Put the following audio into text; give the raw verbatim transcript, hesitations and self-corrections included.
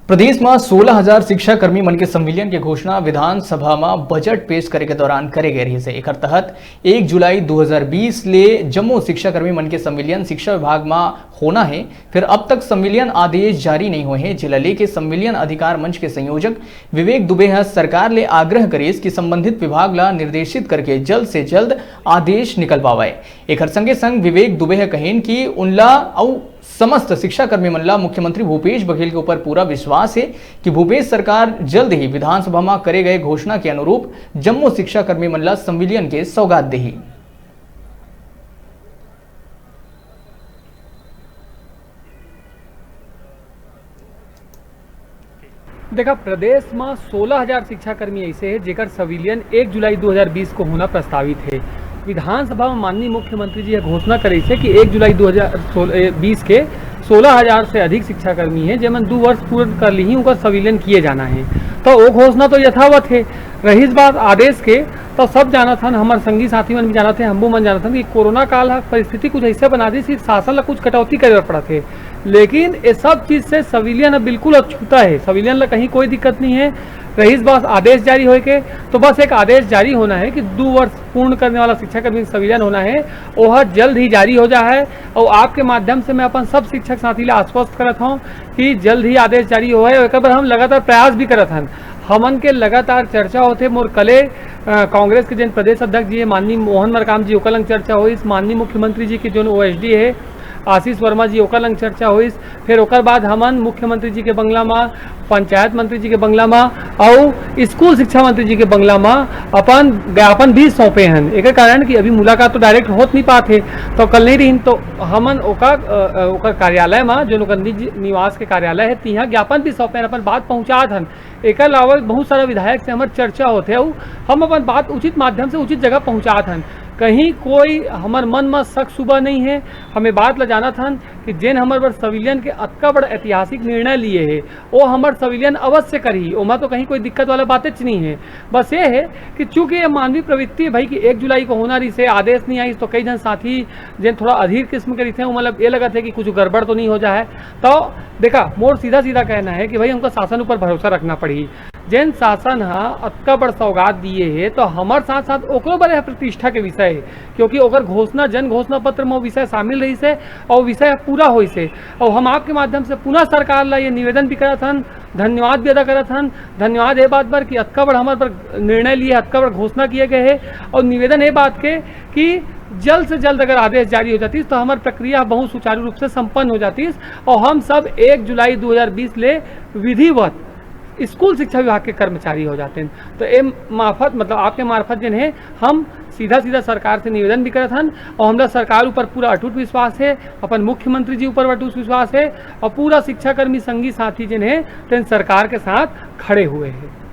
प्रदेश म सोलह हजार शिक्षाकर्मी मन के संविलियन के घोषणा विधानसभा म बजट पेश करे के दौरान करे गए रहिस हे। एकर तहत एक जुलाई दो हज़ार बीस ले जम्मो शिक्षाकर्मी मन के संविलियन शिक्षा विभाग म होना हे। फिर अब तक संविलियन आदेश जारी नहीं होए हे, जेला लेके संविलियन अधिकार मंच के संयोजक विवेक दुबे ह सरकार ले आग्रह करिस कि संबंधित विभाग ला निर्देशित करके जल्द से जल्द आदेश निकल पावय। एकर संगे संग विवेक दुबे ह कहिन कि उनला अउ समस्त शिक्षाकर्मी मन ला मुख्यमंत्री भूपेश बघेल के ऊपर पूरा विश्वास हे कि भूपेश सरकार जल्द ही विधानसभा म करे गए घोषणा के अनुरूप जम्मो शिक्षाकर्मी मन ला संविलियन के सौगात देही। देखा, प्रदेश म सोलह हजार शिक्षाकर्मी ऐसे हे, जेकर संविलियन एक जुलाई दो हज़ार बीस को होना प्रस्तावित हे। विधानसभा म माननीय मुख्यमंत्री जी ह घोषणा करिस हे कि एक जुलाई दो हज़ार बीस के सोलह हजार से अधिक शिक्षाकर्मी हे, जेमन दू वर्ष पूर्ण कर लिही, उनकर संविलियन किए जाना हे। तो वो घोषणा तो यथावत हे। रहिस बात आदेश के, तो सब जानत हन, हमर संगी साथी मन भी जानत हे, हमू मन जानत हन कि कोरोना काल ह परिस्थिति कुछ ऐसे बना दिस कि शासन ला कुछ कटौती करे बर पड़त हे। लेकिन ये सब चीज से संविलियन ह बिल्कुल अछूता हे, संविलियन ला कहीं कोई दिक्कत नहीं हे। रहिस बात आदेश जारी होए के, तो बस एक आदेश जारी होना हे कि दू वर्ष पूर्ण करने वाला शिक्षाकर्मी के संविलियन होना हे, ओह जल्द ही जारी हो जाए। और आपके माध्यम से मैं अपन सब शिक्षक साथी ला आश्वस्त करत हूँ कि जल्द ही आदेश जारी होए, और एकर बर हम लगातार प्रयास भी करत हन। हमन के लगातार चर्चा होथे। मोर कले, अ, कांग्रेस के जेन प्रदेश अध्यक्ष जी हे, माननीय मोहन मरकाम जी, ओकर लंग चर्चा होइस, माननीय मुख्यमंत्री जी के जोन ओएसडी हे आशीष वर्मा जी, ओकर लंग चर्चा होइस। फिर ओकर बाद हमन मुख्यमंत्री जी के बंगला म, पंचायत मंत्री जी के बंगला म, अउ स्कूल शिक्षा मंत्री जी के बंगला म अपन ज्ञापन भी सौंपे हन। एकर कारण कि अभी मुलाकात तो डायरेक्ट होत नहीं पात हे, तो कल नहीं रहिन, तो हमन ओकर, अ, अ, ओकर कार्यालय म, जोन ओकर निज निवास के कार्यालय हे, तिहां ज्ञापन भी सौंपे हन, अपन बात पहुंचात हन। एकर अलावा बहुत सारा विधायक से हमर चर्चा होथे, अउ हम अपन बात उचित माध्यम से उचित जगह पहुंचात हन। कहीं कोई हमर मन म शक सुबह नहीं हे। हम ये बात ला जानत हन कि जेन हमर बर संविलियन के अतका बड़ ऐतिहासिक निर्णय लिए हे, वो हमर संविलियन अवश्य करही, ओमा तो कहीं कोई दिक्कत वाला बातेच नहीं हे। बस ये हे कि चूंकि ये मानवीय प्रवृत्ति हे भाई कि एक जुलाई को होना रहिस हे, आदेश नहीं आइस, तो कई झन साथी जेन थोड़ा अधीर किस्म के रहिथे, वो मतलब ये लगत हे कि कुछ गड़बड़ तो नहीं हो जाए। तो देखा, मोर सीधा सीधा कहना हे कि भाई हमको शासन ऊपर भरोसा रखना पड़ही। जेन शासन ह अतका बड़ सौगात दिए हे, तो हमर साथ साथ ओकरो बर यह प्रतिष्ठा के विषय हे, क्योंकि ओकर घोषणा, जन घोषणा पत्र में वो विषय शामिल रहिस हे और विषय पूरा होइस हे। और हम आपके माध्यम से पुनः सरकार ला ये निवेदन भी करत हन, धन्यवाद भी अदा करत हन। धन्यवाद ये बात बर कि अतका बड़ हमर बर निर्णय लिए, अतका बड़ घोषणा किए गए हे, और निवेदन ये बात के कि जल्द से जल्द अगर आदेश जारी हो जातीस, तो हमर प्रक्रिया बहुत सुचारू रूप से संपन्न हो जातीस और हम सब एक जुलाई दो हज़ार बीस ले विधिवत स्कूल शिक्षा विभाग के कर्मचारी हो जाते हैं। तो ए मार्फत, मतलब आपके मार्फत जेन हे, हम सीधा सीधा सरकार से निवेदन भी करत हन और हमरा सरकार ऊपर पूरा अटूट विश्वास हे, अपन मुख्यमंत्री जी ऊपर अटूट विश्वास हे और पूरा शिक्षाकर्मी संगी साथी जेन हे, तेन सरकार के साथ खड़े हुए हे।